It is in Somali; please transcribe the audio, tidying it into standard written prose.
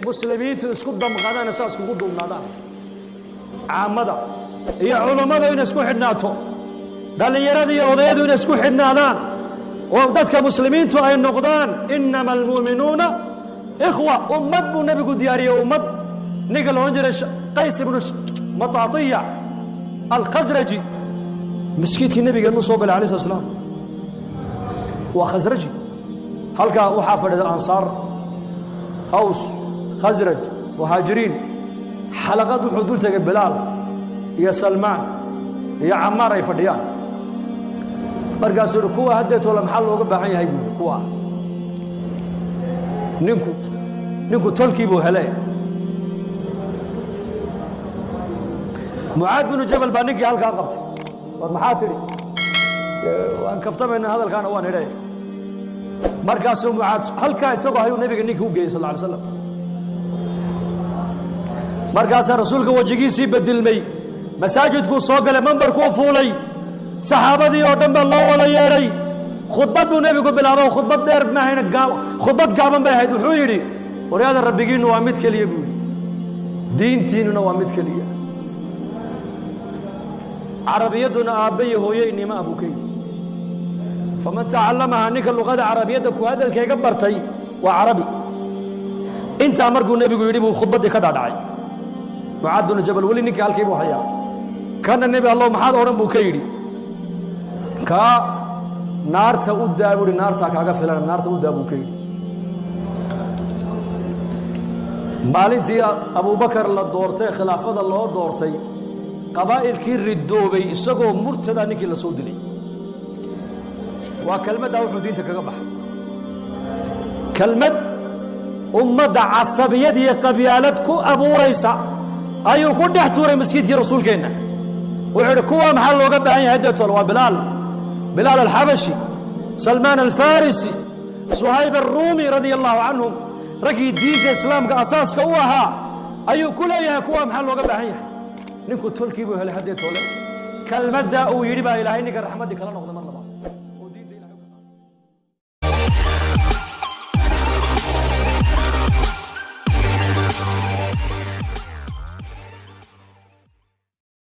Muslimiintu isku damqadaan, saas kugu duubnaadaan, caamada iyo culummadu inay isku xidhnaato, dhallinyarada iyo odayadu inay isku xidhnaadaan, oo dadka muslimiintu ay noqdaan innama almu'minuuna ikhwa. Ummad buu nebigu diyaariyey. Ummad ninka la odhan jiray Qays ibnu Mataatiya Alkhasraji maskiidkii nebigeenu soo galay alayh slat slam. Waa Khasraji. Halkaa waxaa fadhida Ansaar, Aws, Khasraj, Muhaajiriin. Xalaqad wuxuu dul tegay Bilaal iyo Salmaan iyo Camaar ay fadhiyaan. Markaasuu uhi, "Kuwa haddeetoola maxaa looga baahan yahay?" buu yidhi. Kuwa ninku tolkii buu hele. Mucaad binu Jabal baa ninkii halkaa qabtay. "War, maxaa tidhi?" "Waan kaftamayna, hadalkaana waan idhay." Markaasuu Mucaad halkaa isagoo hayuu nebiga ninkii u geeyey sal lla alay slam. Markaasaa rasuulka wejigiisii bedilmay. Masaajidkuu soo galay, mambarkuu fuulay, saxaabadii oo dhan baa loo wada yeedhay. Khudbad buu nebigu bilaabo. Khudbad dheer maahayna, khudbad gaaban bay ahayd. Wuxuu yidhi, "Waryaada, rabbigiinnu waa mid keliya," buu yidhi, "diintiinnuna waa mid keliya, carabiyadduna aabba iyo hooyeynima ah," buu ka yidhi. "Faman tacallamaha," ninka luqada carabiyadda ku hadalkayga bartay waa carabi. Intaa markuu nebigu yidhi buu khudbaddii ka dhaadhacay. Mucaad binu Jabal weli ninkii halkii buu hayaa. Kana, "Nebi Allow, maxaad odhan?" buu ka yidhi. "Kaa naarta u daa," buuhi. "Naartaa kaaga filan, naarta u daa," buu ka yidhi. Maalintii Abubakar la doortay, khilaafada loo doortay, qabaa'ilkii ridoobay isagoo murtada ninkii la soo dilay. Waa kelmaddaa wuxuu diinta kaga baxay, kelmad ummadda casabiyad iyo qabyaalad ku abuuraysa ayuu ku dhex tuuray masjidkii rasuulkeenna. Wuxuu idhi, "Kuwa maxaa looga baahan yahay deetol?" Waa Bilaal, Bilaal Alxabashi, Salmaan Alfarisi, Suhayb Aruumi radia allahu canhum, raggii diinta islaamka asaaska u ahaa ayuu ku leeyahay, "Kuwa maxaa looga baahan yahay?" Ninku tolkii buu helay haddeetoole. Kelmaddaa uu yidhi baa Ilaahay ninka raxmaddii kala noqday mar labaad.